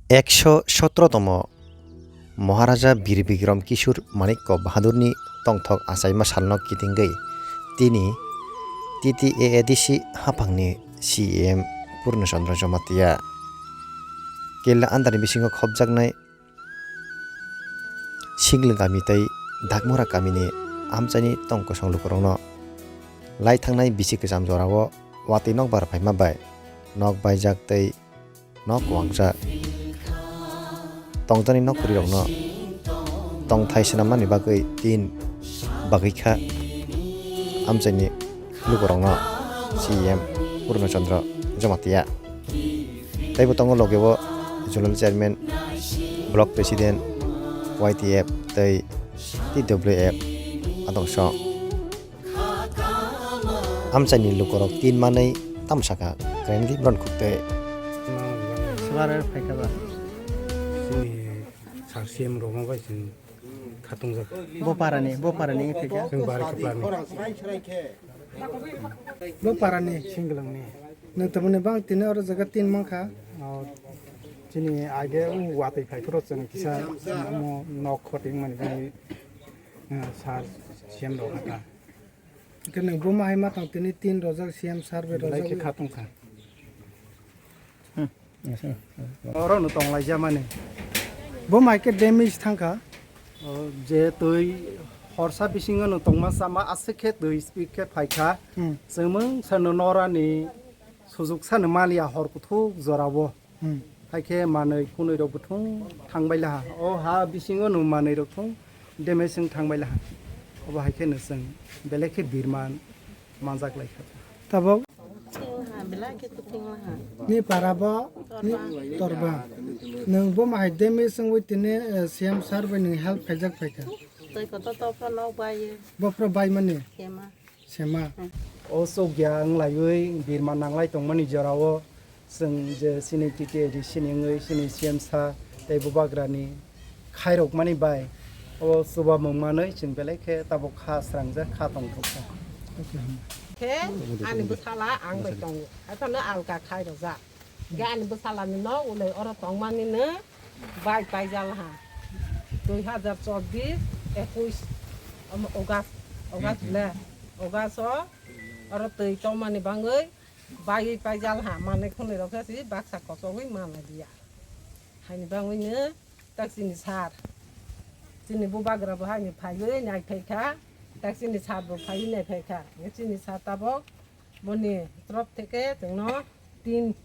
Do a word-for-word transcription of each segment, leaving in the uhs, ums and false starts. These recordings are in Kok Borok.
Ekso sotro tomo Maharaja Bir Bikram Kishore Manikya Bahadurni tongthok achaima salno kitingwi tini T T A A D C haphangni C E M Purna Chandra Jamatia Kerala andarni bisingo khopjaknai Singlwng kami tei Dakmura kamini amchaini tong kwsong lukurokno lai thangnai bisi kwcham jorao watwi nokbar phaima bai nok baijak tei nok kwlangjak tongjaknai nok kwrwirokno tongthai swnammani bagwi tin bagwi kha amchaini lukurokno C E M Purna Chandra Jamatia. Teibo tongo loge o Zonal Chairman, Block President, Y T F tei T W F adokso. Amchaini lukurok tin manwi tamo sakha, kainwi bron khuk tei. Swbar phaikha ba. Chini sar C M rokno bai chwng khatungjak. Bo parani, bo parani wngkha khe? Chwng bari khe parani. Bo parani. Singlwngni. Nwng tabukni bang tini oro jaga tin mankha. O, chini age o watwi phai phuru chwng kisa omo nok khoting mani bagwi, eh, sar C M rok kha. Hwnkhe nwng buma hai ma tong tini tin rojak C M sar bai rojak. Belai khe kha tongkha. Oro no tonglaijamani. Bo mai khe damage thangkha. O, je twi horsa bisingo no tongma sama aswk khe twi speed khe phaikha. Hmm. Chwngmung sano norani sujuk sano maliya hor kuthuk jorao. Hmm. Hai khe manwi khunui rok buthung thangbai laha. O ha bisingo no manwi rok thung damage wng thangbai laha. Obo hai khe no chwng belai khe birman manjak lai kha. Tabok? Thing laha, belai khe thing laha. Ni para bo, ni torba. Nwng bo mahai damage wngwi tini, eh, C M sir bai nwng help khaijak phaikha. Twi kotor topra nok bai. Bo phro bai mani? Kema. Sema. O chukya wng laiwi birma nanglai tongmani jorao. Chwng je chini T T A D C ni wngwi chini C M sir tei bubagrani khairokmani bai o chubamung manwi chwng belai khe tabuk kha srangjak, kha tongthokjak. Khe ani bwsala ang bai tongo, haiphano alka khairokjak. Khe ani bwsalani no ulai oro tongmani no bai paijal ha. Dui hazar chobbish, ekush, omo August, August le, August o oro twi tongmani bangwi Baiwi paijal ha, manwi khwnwi rok khe si baksa kochogwi manlai liya. Haini bangwi no tak chini sir. Chini bubagra bo haini phaiwi nai phai kha, tak chini sir bo phaiwi nai phai kha. Chini sir tabok boni torop theke chwngno tin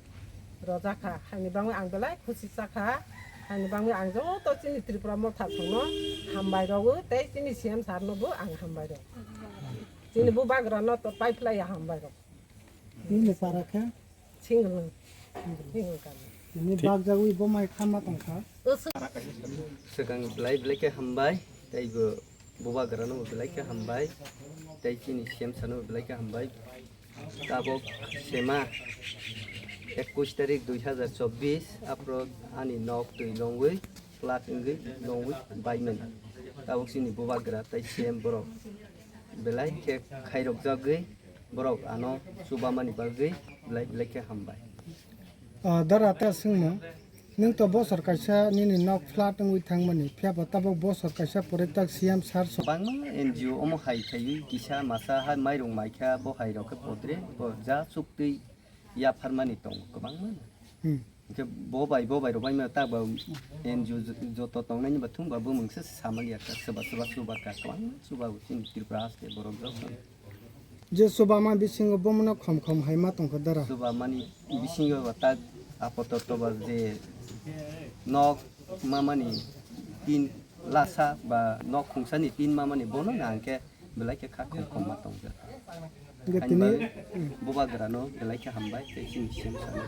rojak kha. Haini bangwi ang belai khusi cha kha. Haini bangwi ang joto chini Tripura Motha songno hambai rogwi tei chini C M sir no bo ang hambai rog. Chini bubagra no to pai phlai ya hambai rog. Nini para khe? Singlwng. Singlwng kami. Nini bagjagwi bo mai kha ma tong kha? Swkang belai belai khe hambai, tei bo bubagrano bo belai khe hambai, tei chini C M sano bo belai khe hambai. Tabok sema ekush tarik dui hazar chobbish, aphro ani nok twi longwi, flood wngwi longwi baimani. Tabok chini bubagra tei C M borok belai khe khairokjagwi, borok ano chubamani bagwi belai belai khe hambai. Ah, dara ta swngmung, nwng to bosor kaisa nini nok flood wngwi thangmani, phiya bo tabok bosor kaisa pore tak C M sir so- Bangma N G O omo hai khaiwi kisa masa hai mairung maikha, bo hai rok khe podre, bo ja chuktwi yapharmani tongo kwbangma. Hmm. Hwnkhe bo bai, bo bai rok bai mano tak ba N G O jo-, joto tongnaini ba thung ba bumung se samal ya kha, soba soba chuba kha, kwbangma chuba bo chini Tripura haste borok joto. Je chuba ma bisingo bomono khom khom hai ma tongkha dara. Chuba mani bisingo ba tak apotor toba je nok mamani tin lasa ba nok khungsani tin mamani bono na hwnkhe belai khe kha khom khom ma tongjak. Hingke Ani tini, bagwi bubagrano belai khe hambai tei chini C M sano.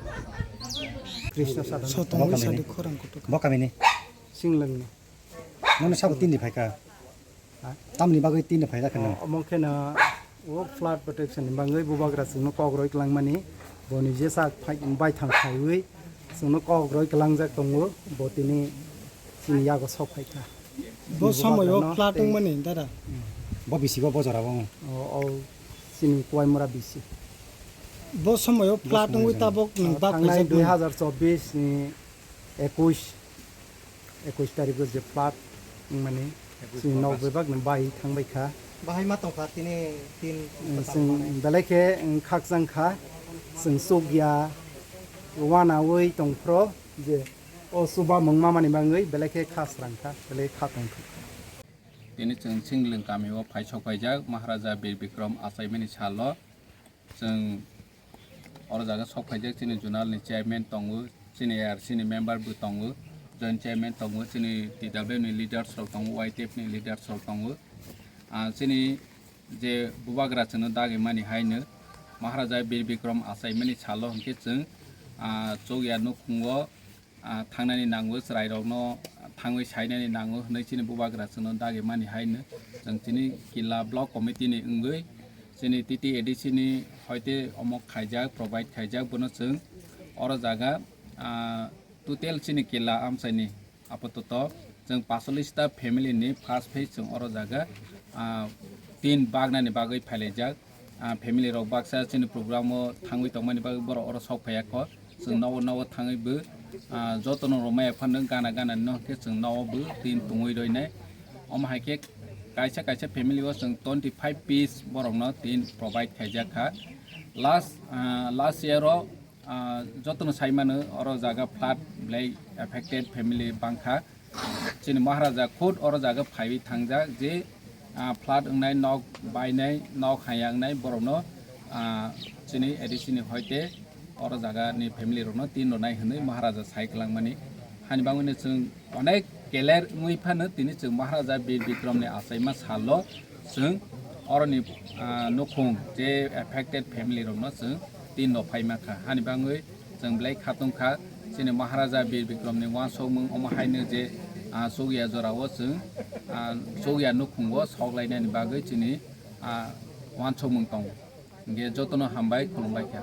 Krishna Sadhana. So tongwi Bo kamini? Sadi khorang kutuk. Bo kamini? Singlwngni. Nono sabo tini phaikha? Ha? Tamni bagwi tini phaikha kheno? O, omo kheno o flood protection ni bagwi bubagra chwngno kok roi kwlangmani. Boni jesa phai-, baithang phaiwi chwngno kok roi kwlangjak tongo. Bo tini chini yago sok phaikha. Bo Bubagrano somoyo flood tei wngmani, dada? Bo bisi bo, bo jora bo. O, o, chini Kuwaimura bisi. Bo somoyo flood wngwi tabok nwng bak Thangnai khaijak mano? Dui hazar chobbish ni Ekush, ekush tarikh o je flood wngmani, chini nok bebak no bai thangbai kha. Bahai ma tongkha tini tin. Chwng belai khe khakchang kha, chwng chukya wanaui tongphro je o chuba mung mamani bagwi belai khe kha srang kha, belai kha tongthok kha. Tini chwng Singlwng kami o phai sok phaijak Maharaja Bir Bikram achaimani salo. Chwng oro jaga sok phaijak, chini zonal ni chairman tongo, chini A R C ni member bo tongo, joint chairman tongo, chini T W ni leaders rok tongo, Y T F ni leaders rok tongo. Ah, chini je bubagra chwngno dagimani haino Maharaja Bir Bikram achaimani salo hwnkhe chwng, ah, chukya nukhungo ah, thangnani nango, chwrairokno thangwi sainani nango hwnwi chini bubagra chwngno dagimani haino chwng chini Killa Block Committee ni wngwi chini T T A D C ni hoite omo khaijak, provide khaijak, bono chwng oro jaga, ah, total chini Killa amchaini apatot chwng pasollis ta family ni first phase chwng oro jaga, ah, tin bagnani bagwi phailaijak. Ah, family rok baksa chini program o thangwi tongmani bagwi borok oro sok phaiya kho. Chwng nogo nogo thangwi bo, ah, jotono rwmaya phano gana gana no hwnkhe chwng nogo bo tin tongwi roinai. Omo hai khe kaisa kaisa family o chwng twenty five piece borokno tin provide khaijak kha. Last, ah, last year o, ah, jotono sai mano oro jaga flood belai affected family bangkha. Chini Maharaja khud oro jaga phaiwi thangjak je, ah, flood wngnai, nok bainai, nok haya wngnai borokno, ah, chini A D C ni hoite oro jaga ni family rokno tin rwnai hwnwi Maharaja sai kwlangmani. Hani bagwino chwng onek keler wngwi phano tini chwng Maharaja Bir Bikram ni achaima salo chwng oroni, ah, nukhung je affected family rokno chwng tin rw phaima kha. Hani bagwi chwng belai khatung kha, chini Maharaja Bir Bikram ni uansukmung omo haino je, ah, chukya jora o chwng, ah, chukya nukhungo sok lainani bagwi chini, ah, uansukmung tongo. Hwnkhe jotono hambai khulumbai kha.